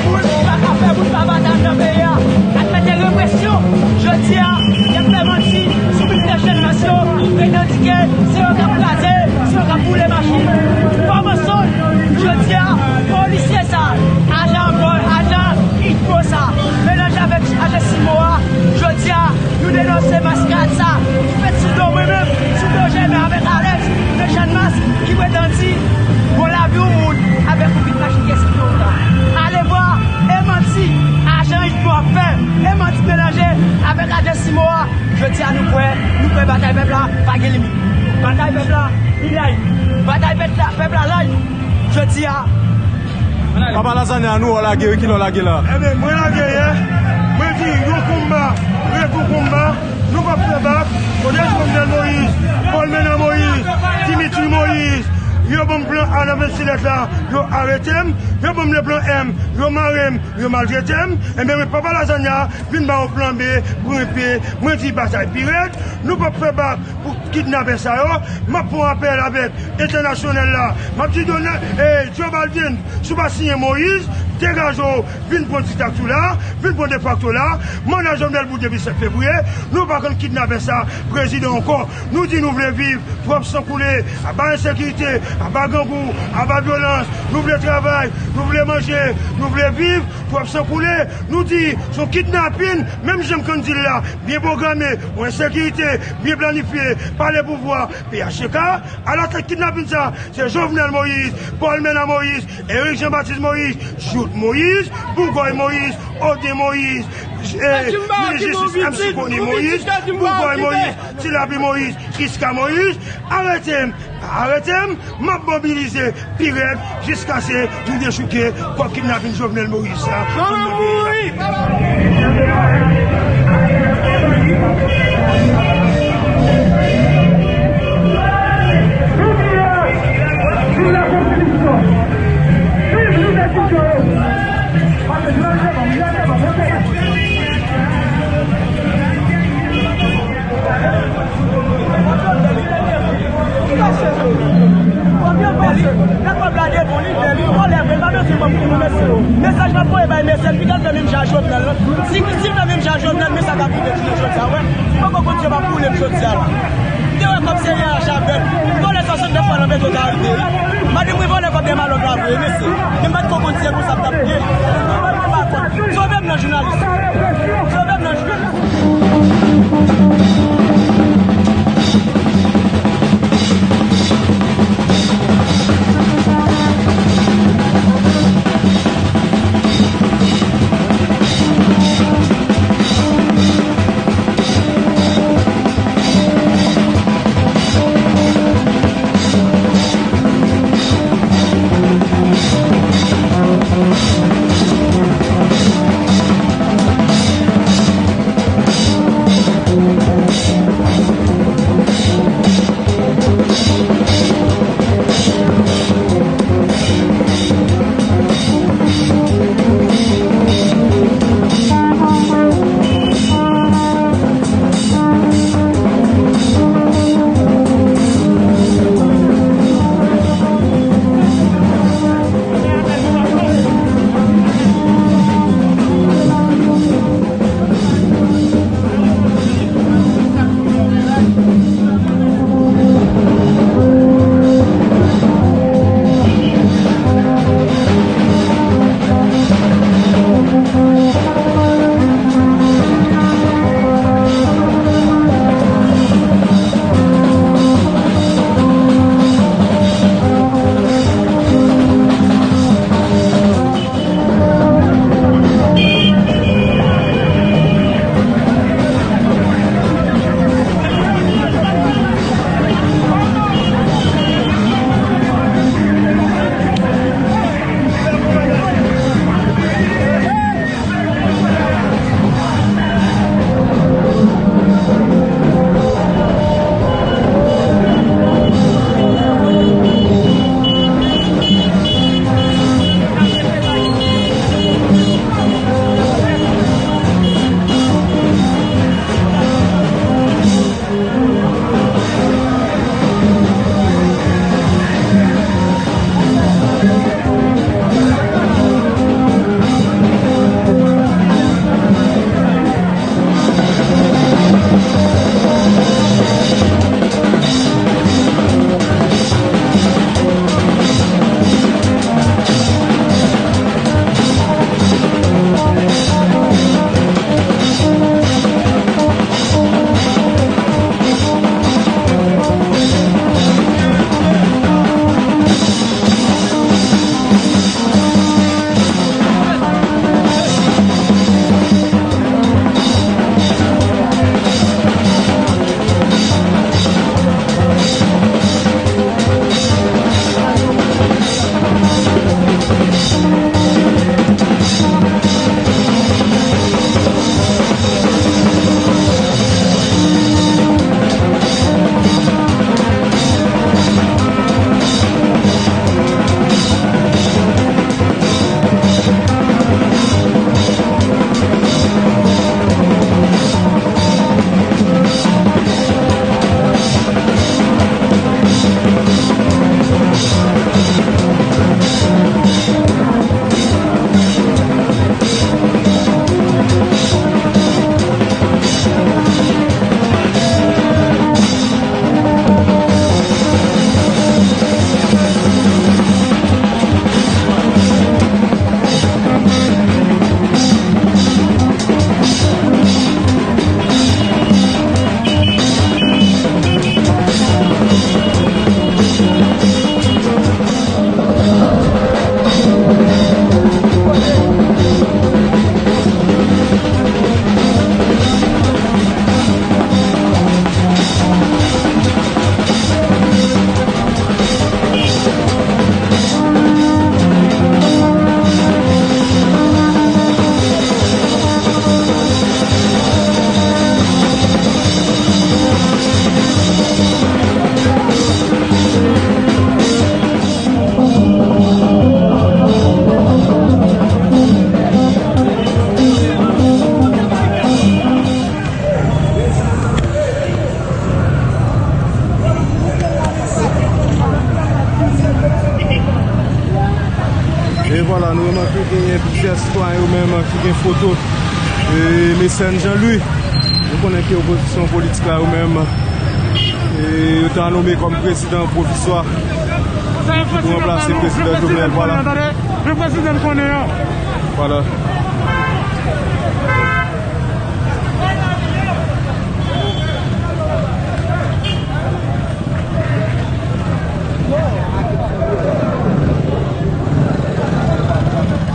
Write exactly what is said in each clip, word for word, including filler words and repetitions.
Moun pa ka fè, moun pa batay nan peyi a. Ak mete represyon, jodi a, y ap fè manti sou militè Channmas yo, revandike, se yo k ap kraze, se yo k ap boule machin. Kòman sonn, jodi a, polisye sa, ajan, ajan Itmo sa, melanje avèk ajan Simo a, jodi a, nou denonse maskad sa ki fèt sou do mwen menm, sou do Jèmen avèk Alex de Channmas ki pretann di bon lavi yon moun avèk yon vit machin ki eskite w la. Alevwa, e manti ajan Itmo ap fè, e manti melanje avèk ajan Simo a. Jodi a nou kwè, nou kwè batay pèp la pa gen limit. Batay pèp la, li laj. Batay pèp la, pèp la laj. Jodi a, Papa Lazanya, nou wè w lage wi, kilè w lage la? Ebyen, mwen lage yè. Mwen di yon konba ret yon konba. Nou p ap fè bak. Kote Jovenel Moïse, Paul Ménard Moïse, Dimitri Moïse? Yo ban m plan A nan vennsis lèt la, yo arete m. Yo ban m le plan M, yo mare m, yo maltrete m. Ebyen, mwen, Papa Lazanya, vin ba yo plan B, pran P. Mwen di batay pi rèd. Nou p ap fè bak pou kidnapè sa yo. M ap fè yon apèl avèk entènasyonal la. M ap di Donald, eh, Joe Biden, si w pa siyen Moïse, degaje w, vin pran diktatou la, vin pran defakto la. Manda Jovenel bout depi sèt fevriye. Nou pa konn kidnapè sa, prezidan ankò. Nou di nou vle viv, twòp san koule, aba ensekirite, aba grangou, aba vyolans. Nou vle travay, nou vle manje, nou vle viv, twòp san koule. Nou di, se yon kidnapin, menm jan m konn di l la, byen pwograme, yon ensekirite, byen planifye, pa le pouvwa, P H T K, alatèt kidnapin sa, se Jovenel Moïse, Paul Ménard Moïse, Eric Jean Baptiste Moïse, Jouthe Moïse, Bougòy Moïse, Odin Moïse, eh, minis jistis M C Conille Moïse, Bougòy Moïse, Ti Lapli Moïse, Iska Moïse, arete m, arete m, m ap mobilize pi rèd jiskaske nou dechouke kò kidnapin Jovenel Moïse sa. Jovenel mouri! Viv liberté! Mesaj m ap voye bay mesye, li pral fè menm jan ak Jovenel la. Si, si l fè menm jan ak Jovenel, men sa k ap rive jounen jodi a, wè. M poko konn si yo p ap boule m jodi a la. M te wè kòm se R H avèk vòlè swasannèf fwa nan Petro Karibe, wi. Madanm mwen vòlè kòb dèyè malòk la vre, mesye. Men m pa t ko konn si se konsa m t ap ye. M pa t ko konn. Sove m nan jounalis. Sove m nan jounalis. Yo menm ki gen foto, e, Mecène Jean Louis, nou konnen ke opozisyon politik la, yo menm, e, yo ta nome kòm prezidan pwovizwa pou ranplase prezidan Jovenel, vwala. Vwala.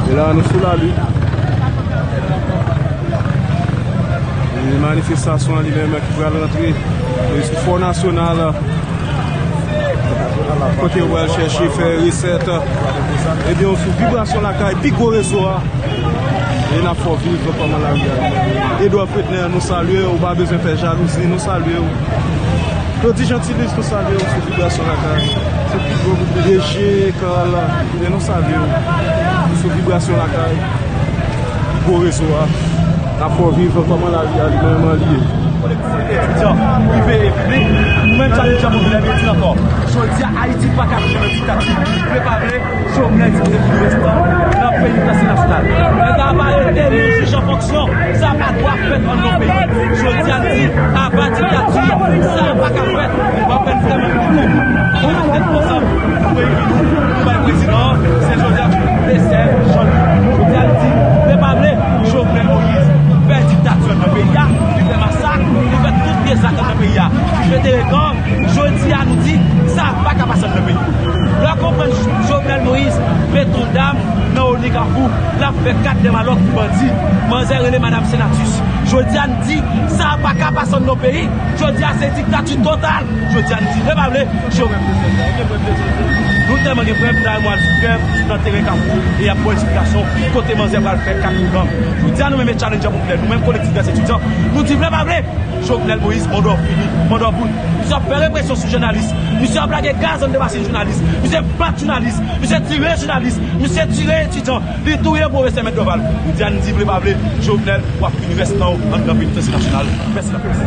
E la, nou sou lari. E manifestasyon an li menm ki pral rantre, e, sou Fò Nasyonal, kote yo pral chèche fè resèt. Ebyen, sou Vibrasyon Lakay, pi gwo rezo a. E n ap fè w viv kòman lari a. Edouard Fredner, nou salye w, ou pa bezwen fè jalouzi, nou salye w. Claudy Jeantilis, nou salye w sou Vibrasyon Lakay. D G Carl, e nou salye w sou Vibrasyon Lakay. Gwo rezo a. N ap fè w viv kòman lari a li menm li ye. Kolektif etidyan, prive e piblik, nou menm Challenger Popilè nou di ankò. Jodi a, Ayiti pa ka viv nan diktati. Vle pa vle, Jovenel di pou te vin restan nan penitansye nasyonal. Nèg la pa rete nan jij an fonksyon. Sa pa dwa fèt anndan peyi. Jodi a, n di, aba diktati, sa pa ka fèt. W ap fè n tèlman piti. Ann met tèt nou ansanm pou peyi nou, pou bay prezidan an, se Joseph Mecène Jean Louis. Jodi a, n di, vle pa vle, Jovenel Moïse fè diktati anndan peyi a, li fè masak, li fè tout vye zak anndan peyi a. Li fete legan, jodi a, nou di, sa pa ka pase anndan peyi. Lè w konprann Jovenel Moïse mete yon dam nan Oni Kafou, l ap fè kat dèmalòk pou bandi. Manzè rele madanm Senatus. Jodi a, n di, sa pa ka pase anndan peyi. Jodi a, se diktati total. Jodi a, n di, vle pa vle, Jovenel. Nou tèlman gen prèv, nou ta renmen al sou grèv nan teren Kafou e y ap ba w esplikasyon kote manzè pral fè kat pou gang. Jodi a, nou menm Challenger Popilè, nou menm kolektif dè etidyan, nou di, vle pa vle, Jovenel Moïse, manda w fini, manda w bout. Misye ap fè represyon sou jounalis. Misye ap lage gaz anndan masin jounalis. Misye bat jounalis. Misye tire jounalis. Misye tire etidyan. Li touye pwofesè Mèt Dorval. Jodi a, n di, vle pa vle, Jovenel, w ap fini restan w anndan penitansye nasyonal. Mèsi laprès.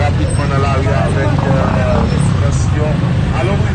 Rapidman nan lari a avèk, euh, tansyon. Alò, wi.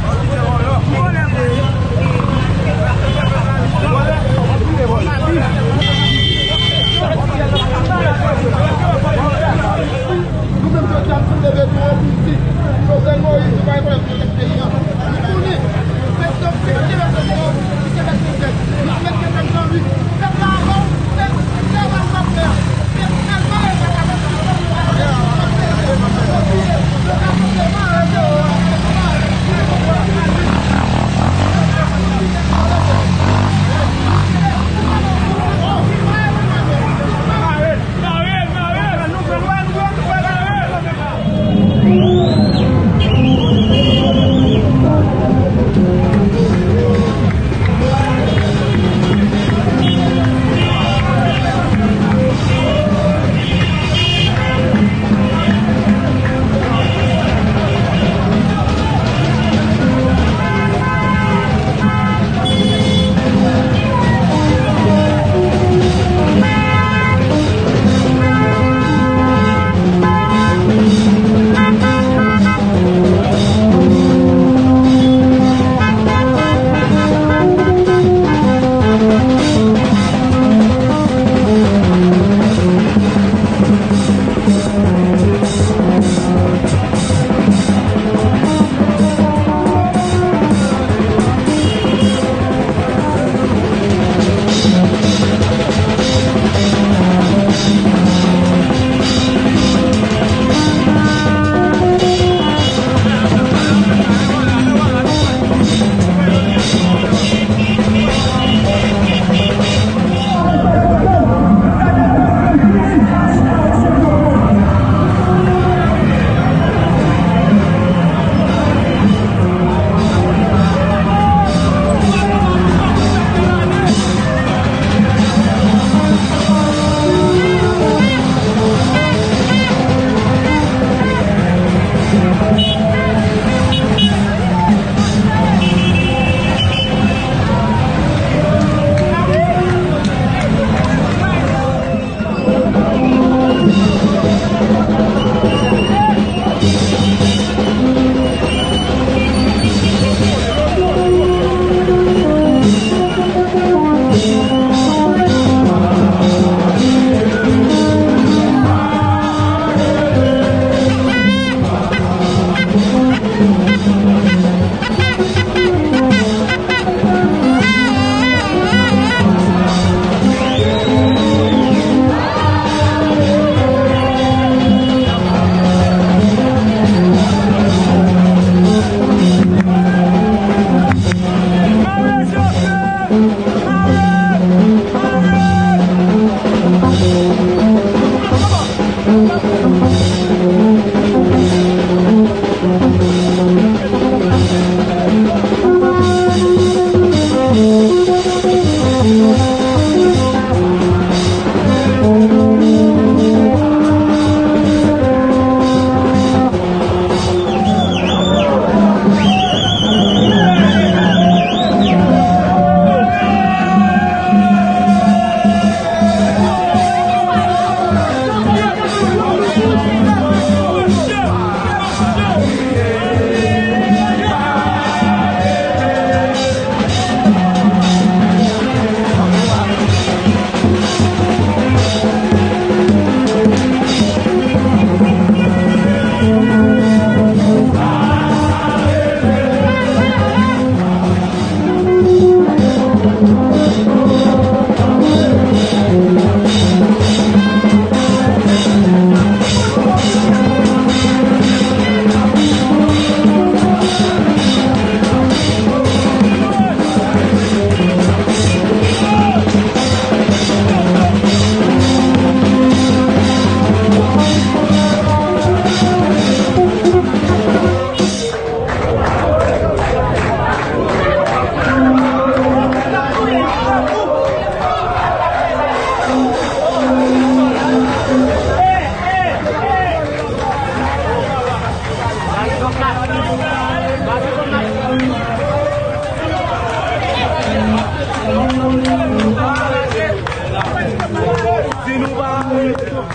Non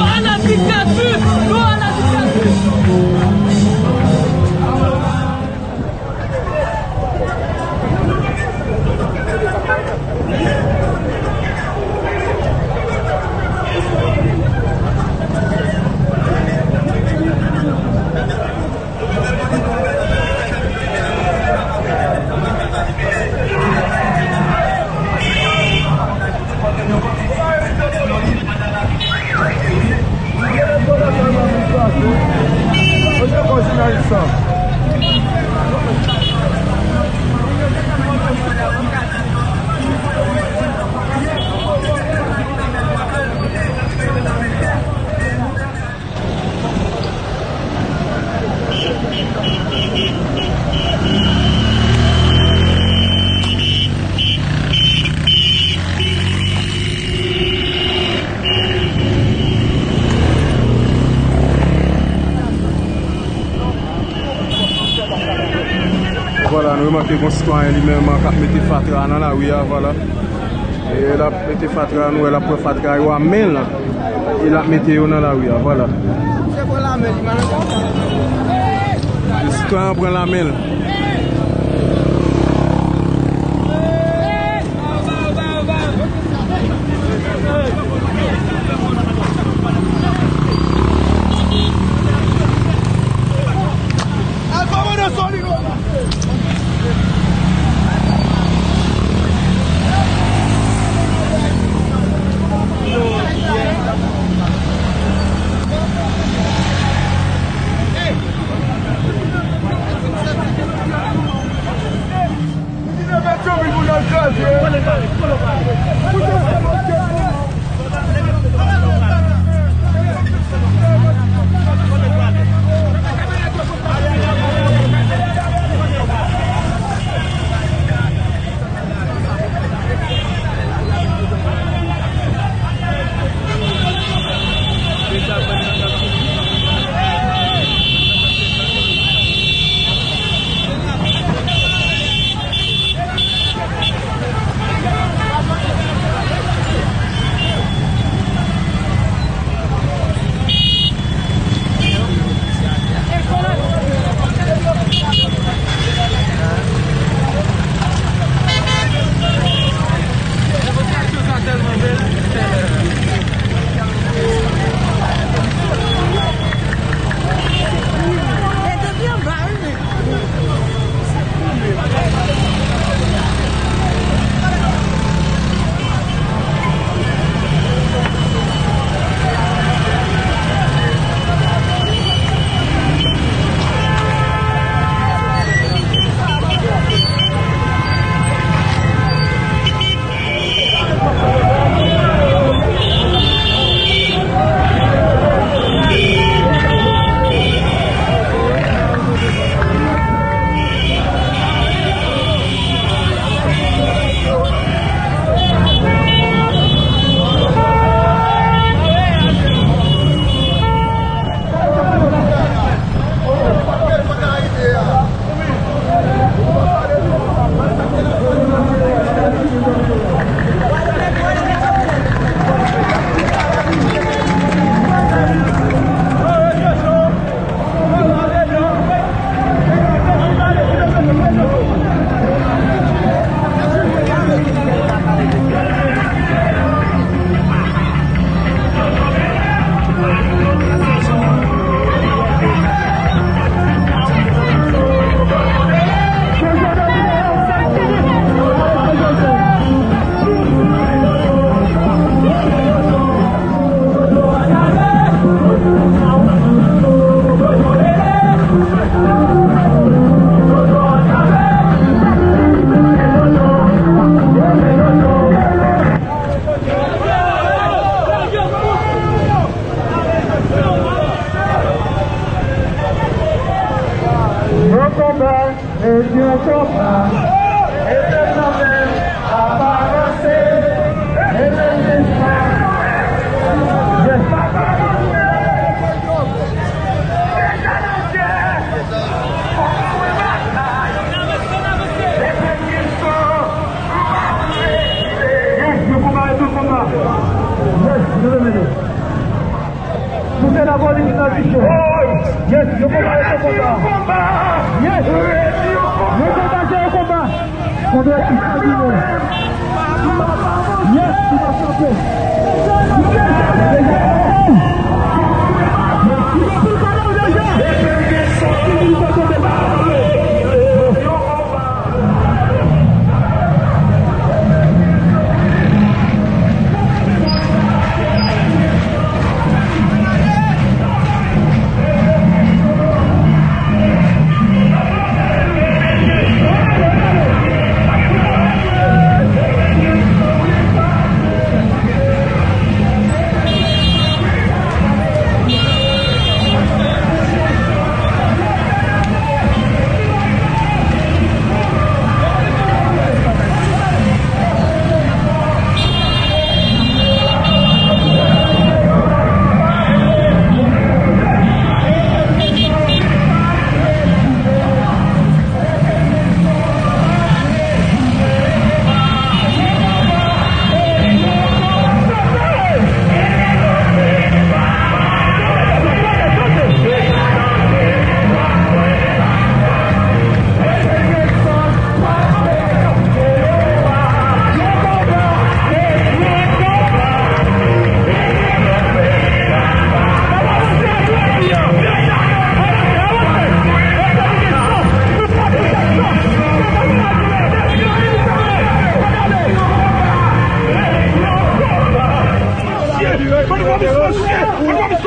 à la dictature! Non à la dictature! Vwala, nou remake gon sitwayen li menm k ap mete fatra nan lari a, vwala. E l ap mete fatra, nou wè l ap pran fatra yo a men l, e l ap mete yo nan lari a, vwala. Sitwayen an pran lamen l. Yes! Yon konba se yon konba! Konba ki pa vini. Yes! Ki pa frape.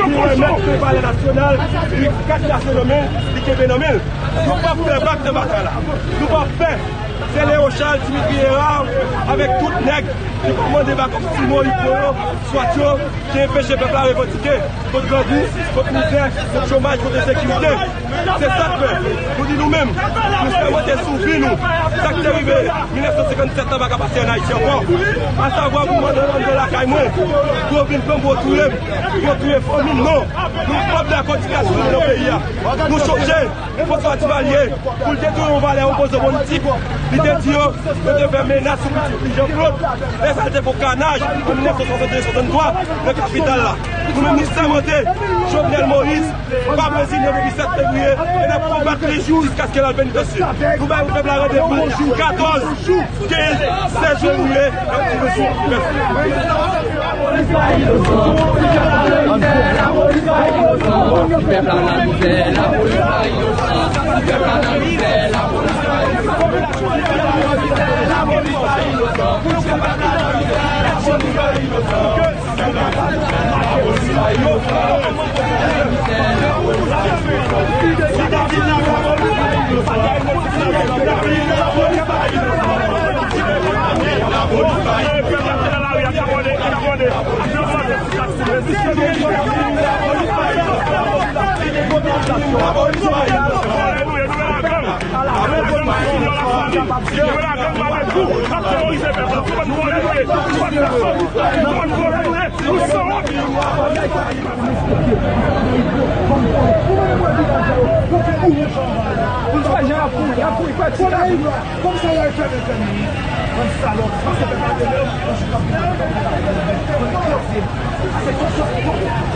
Li remèt sou palè nasyonal, li kase laso nan men l, li kenbe nan men l. Nou p ap fè bak nan batay la. Nou p ap fè. Se Leo Charles, Dimitri Hérard, avèk tout nèg ki pa mande bak kòm Simo, Ipo yo, swat yo, ki enpeche pèp la revandike kont grangou, kont mizè, kont chomaj, kont ensekirite. Se sa k fè nou di nou menm, nou sèmante sou vi nou. Sa k te rive mil nèf san senkann sèt la pa ka pase ann Ayiti ankò. Asavwa pou m anndan lakay mwen, pou yo vin pran m, pou yo touye m, pou yo touye fanmi m, non. Nou p ap dakò diktatè nan peyi a. Nou chonje François Duvalier, pou l te touye yon valè opozan politik, li te di yo, yo te fè menas sou pitit li Jean Claude, lè sa l te fè kanaj an mil nèf san swasannde swasanntwa nan kapital la. Nou menm nou sèmante Jovenel Moïse pa Brezilyen depi sèt fevriye, e n ap konbat li jiskaske l al penitansye. Nou bay pèp la randevou katòz, kenz, sèz fevriye, n ap touye sou pèp. Kòmsa y al fèmen fèmen wi. Bann salòp, pase pèp la demen, yon jou k ap vini, pèp la demen, bann kraze. Pase kòmsa,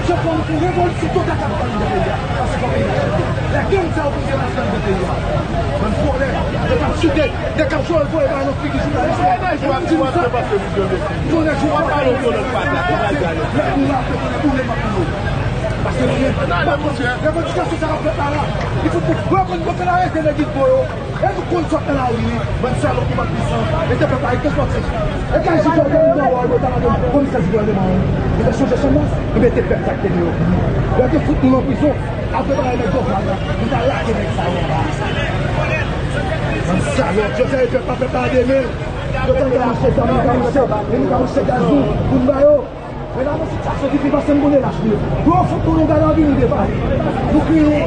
se fò nou fè yon revolisyon total k ap fèt nan peyi a. Pase fò peyi a chanje. Lè gang sa yo pou se maskal de peyi a. Bann vòlè, nèg k ap choute, nèg k ap voye bagay nan figi jounalis yo. Di nou sa. Konnen jou ap pale, konnen pase. Lè nou la, konnen boule m ap boule. Paske nou menm, revandikasyon sa k ap fèt la, la. Li fout nou, nou konn kote l arete nèg Igbo yo. E nou konn sòt nan lari, wi. Bann salòp ki pa pwisan. E se pèp la ki te sòti. E kay Jidòl te vin nan wòl, yo ta madan komisè Jidòl te mari. Yo te chanje son non, yo mete pèp sa ki te deyò vini. Yo te fout nou nan prizon. Apre bagay nèg Jovenel la, nou ta lage nèg sa yo anba. Bann salòp, Jòj Ariel fè pa pèp la demen. Yo ta mache zam, nou ta mache, e nou ta mache gaz nou, pou n ba yo. Men la, nan sitiyasyon difisil, paske m konnen lach nou. Pou yo fout nou, nou gade anvi nou depale. Nou kriye.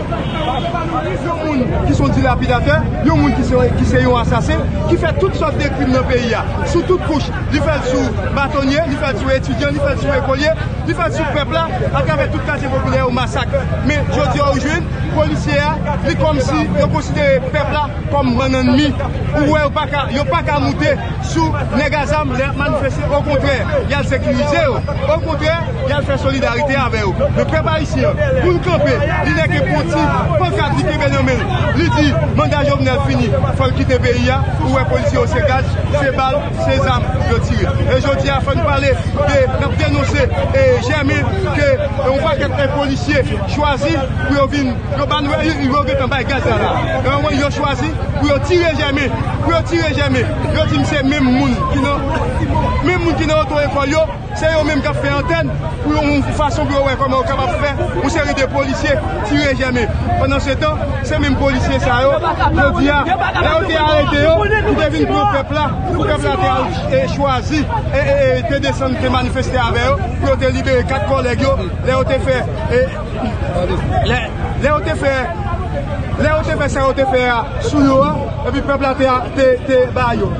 Yon moun ki se yon dilapidatè, yon moun ki se, ki se yon asasen, ki fè tout sòt de krim nan peyi a, sou tout kouch. Li fè l sou batonye, li fè l sou etidyan, li fè l sou ekolye, li fè l sou pèp la, atravè tout katye popilè yo, masak. Men jodi a, ou jwenn polisye a, li kòmsi yo konsidere pèp la kòm bann ènmi. Ou wè yo pa ka, yo pa ka moute sou nèg a zam lè y ap manifeste. Okontrè, y al sekirize yo. Okontrè, y al fè solidarite avè yo. Men pèp ayisyen an, pou l kanpe, li lè ke pran ti pankat li kenbe nan men l, li di manda Jovenel fini, fò l kite peyi a, ou wè polisye yo se gaz, se bal, se zam yo tire. E jodi a, fò n pale de, n ap denonse, e, Jèmen, ke yon pakèt, e, polisye chwazi pou yo vin, yo ba nou, yo, yo gentan bay gaz la la. E, yo chwazi pou yo tire Jèmen, pou yo tire Jèmen. Yo di m se menm moun ki nan, menm moun ki nan oto ekòl yo, se yo menm k ap fè antèn pou yon fason pou yo wè kòman yo kapab fè yon seri de polisye tire Jèmen. Pandansetan, se menm polisye sa yo, jodi a, lè yo te arete yo, yo te vin pran pèp la, pou pèp la te al, e, chwazi, e, e, e, te desann, te manifeste avè yo, pou yo te libere kat kòlèg yo, lè yo te fè, e, lè, lè yo te fè, lè yo te fè sa yo te fè a sou yo a, epi pèp la te, te, te ba yo.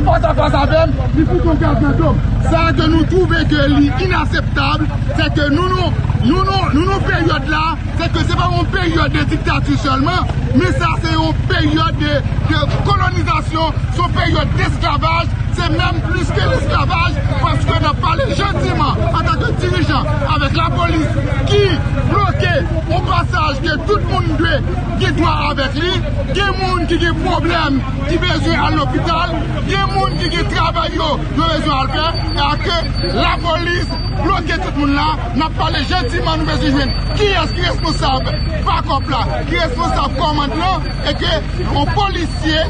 Fas a fas avè m, li fout yon gaz nan do m. Sa ke nou twouve ke li inaseptab, se ke nou, nou, nou, nou, nou, nou peryòd la, se ke se pa yon peryòd de diktati sèlman, men sa se yon peryòd de, de kolonizasyon, se yon peryòd desklavaj, se menm plis ke lesklavaj, paske n ap pale jentiman antanke dirijan avèk lapolis ki bloke yon pasaj ke tout moun dwe gen dwa avèk li, gen moun ki gen pwoblèm ki bezwen al lopital, gen moun ki gen travay yo, yo bezwen al fè, e ke lapolis bloke tout moun la, n ap pale jentiman, nou bezwen jwenn kiyès ki responsab bakòp la, ki responsab kòmand lan, e ke yon polisye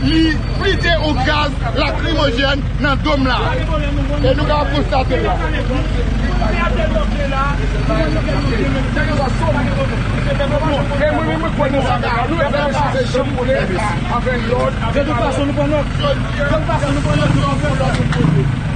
li plite yon gaz lakrimojèn nan do m la. E nou ka konstate la. E mwen menm, mwen kwè nan sa. Nou fè echanj avè lòd, avè lòd. De tout fason, nou pran nòt. De tout fason, nou pran nòt, nou pran nòt.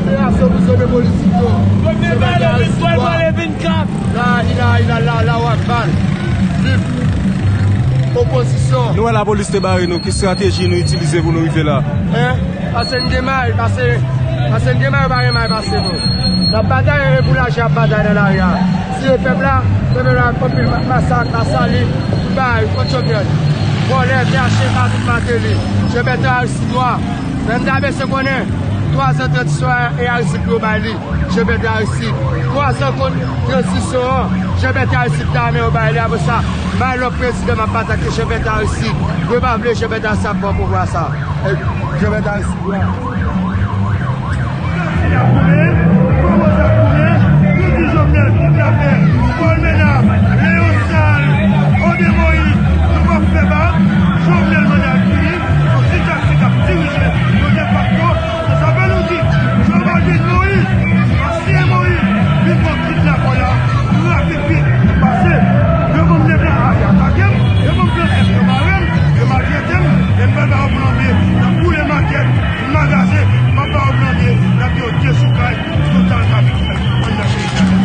Fè asou pou sove politik yo. Sove Ayiti. La ilaha illallah, Allahu Akbar. Viv opozisyon. Nou wè lapolis te bare nou, ki estrateji nou itilize pou nou rive la? Hein? Pase n gen may, pase, pase n gen may, yo pa gen may pase nou. N ap batay, e pou lajan ap batay nan lari a. Tiye pèp la, pèp la, anpil ma-, masak, Lasali, tout bagay, kont Jovenel. Vòlè, vyache, pa tout Mateli. Jebètè Aristid nwa. Men m ta bese konnen, twazan tranzisyon an, e Aristid pou yo bay li. Jebètè Aristid. Twazan kont tranzisyon an, Jebètè Aristid ta men yo bay li. Apre sa, bay lòt prezidan m ap atake Jebètè Aristid. Yo pa vle Jebètè Aristid ap pran pouvwa sa. E Jebètè Aristid. Jovenel kidnapè, Paul Ménard, Léon Charles, Odé Moïse, nou p ap fè bak, Jovenel mande al fini, yon diktatè k ap dirije, yon defakto, se sa fè nou di, Jovenel Moïse, ansyen Moïse, vin pran kidnapè la, rapid vit, pase, yo ban m de plan, a, y atake m, yo ban m plan F, yo mare m, yo maltrete m, e m pral ba yo plan B, y ap boule makèt, magazen, m ap ba yo plan B, n ap gen yon dechoukay, total kapitòl anndan peyi Dayiti.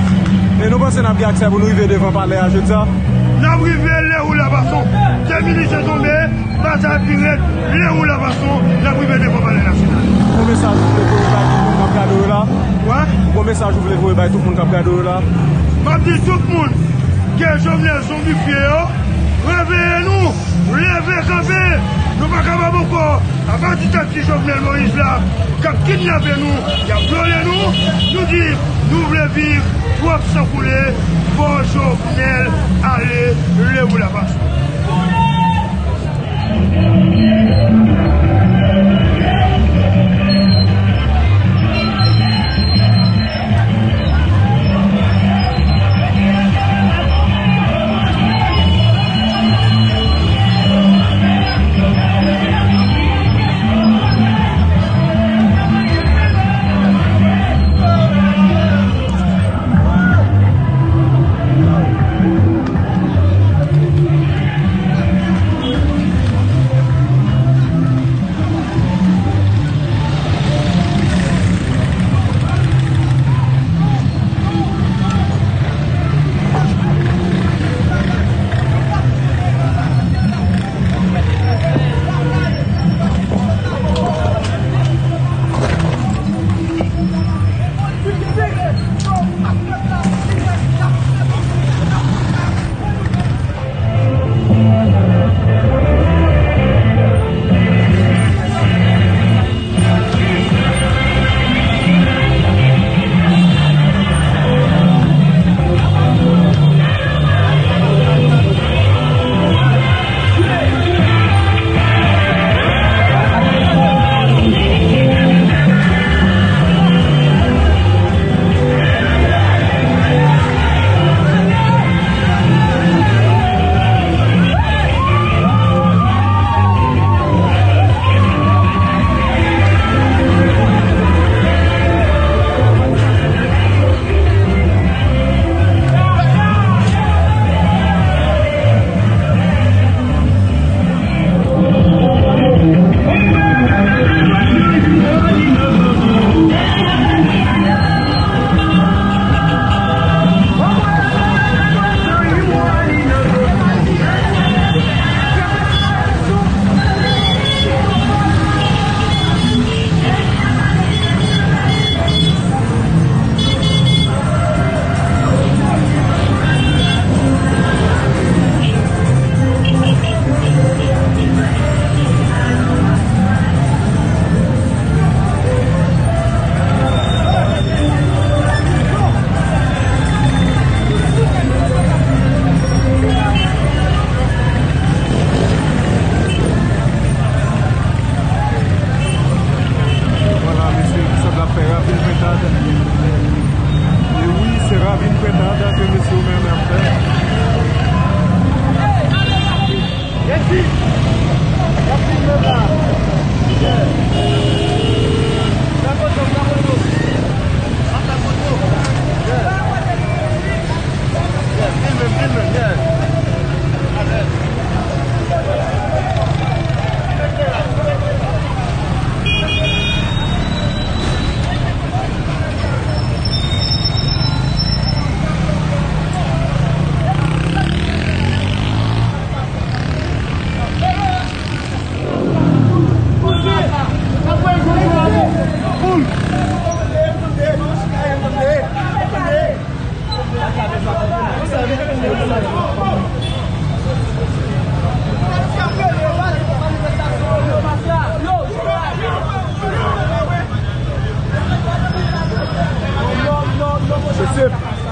E nou panse n ap gen aksè pou nou rive devan palè a jodi a? N ap rive lè ou la fason. Dèminisyon tonbe, batay pi rèd, lè ou la fason, n ap rive devan palè nasyonal. Yon mesaj ou vle voye bay tout moun k ap gade w la? Wè? Yon mesaj ou vle voye bay tout moun k ap gade w la? M ap di tout moun ke Jovenel zonbifye yo, reveye nou! Leve kanpe! Nou pa kapab ankò! Apa diktatè Jovenel Moïse la, k ap kidnape nou, y ap vyole nou, nou di, nou vle viv, twòp san koule, fò Jovenel ale, lè ou la fason.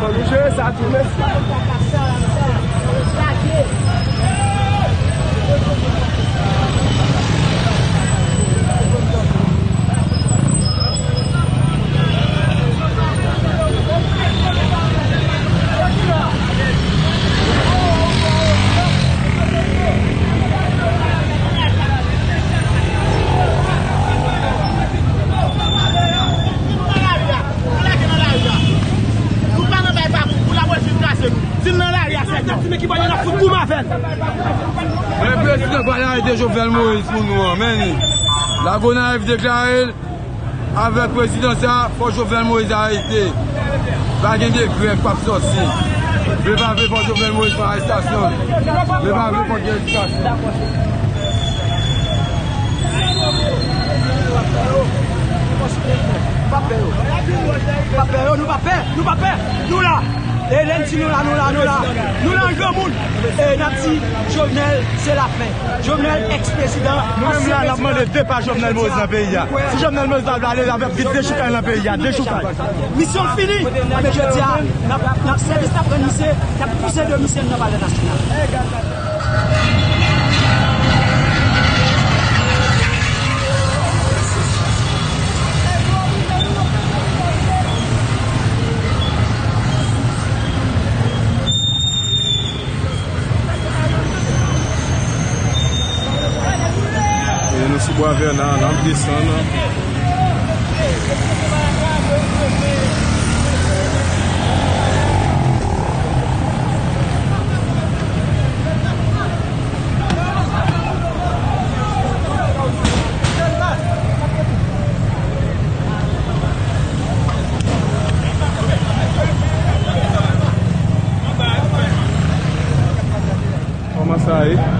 Nou jere sa tou, men. Nou pa nan bay pa pou, pou la polis vin kase nou. Si n nan lari a, se nan ti men ki pale n ap fout goumen avè l. Men prezidan pral arete Jovenel Moïse pou nou an, men li. Lagonayiv deklare l avèk prezidan sa, fò Jovenel Moïse arete. Pa gen dekrè k p ap sòti. Vle pa vle, fò Jovenel Moïse pran arestasyon. Vle pa vle, fò gen arestasyon. Pa pè yo. Pa pè yo, nou pa pè, nou pa pè. Nou la. E lè n di nou la, nou la, nou la. Nou la an granmoun. E n ap di Jovenel, se lafen. Jovenel, èks prezidan, nou menm la, n ap mande depa Jovenel Moïse nan peyi a. Si Jovenel Moïse pa vle ale, avèk vit dechoukay nan peyi a, dechoukay. Misyon fini. Men jodi a, n ap, n ap sèvis n ap rann misye, n ap pouse do misye nan Palè Nasyonal. E nou sou Bwa Vèna, n ap desann. Kòman sa ye?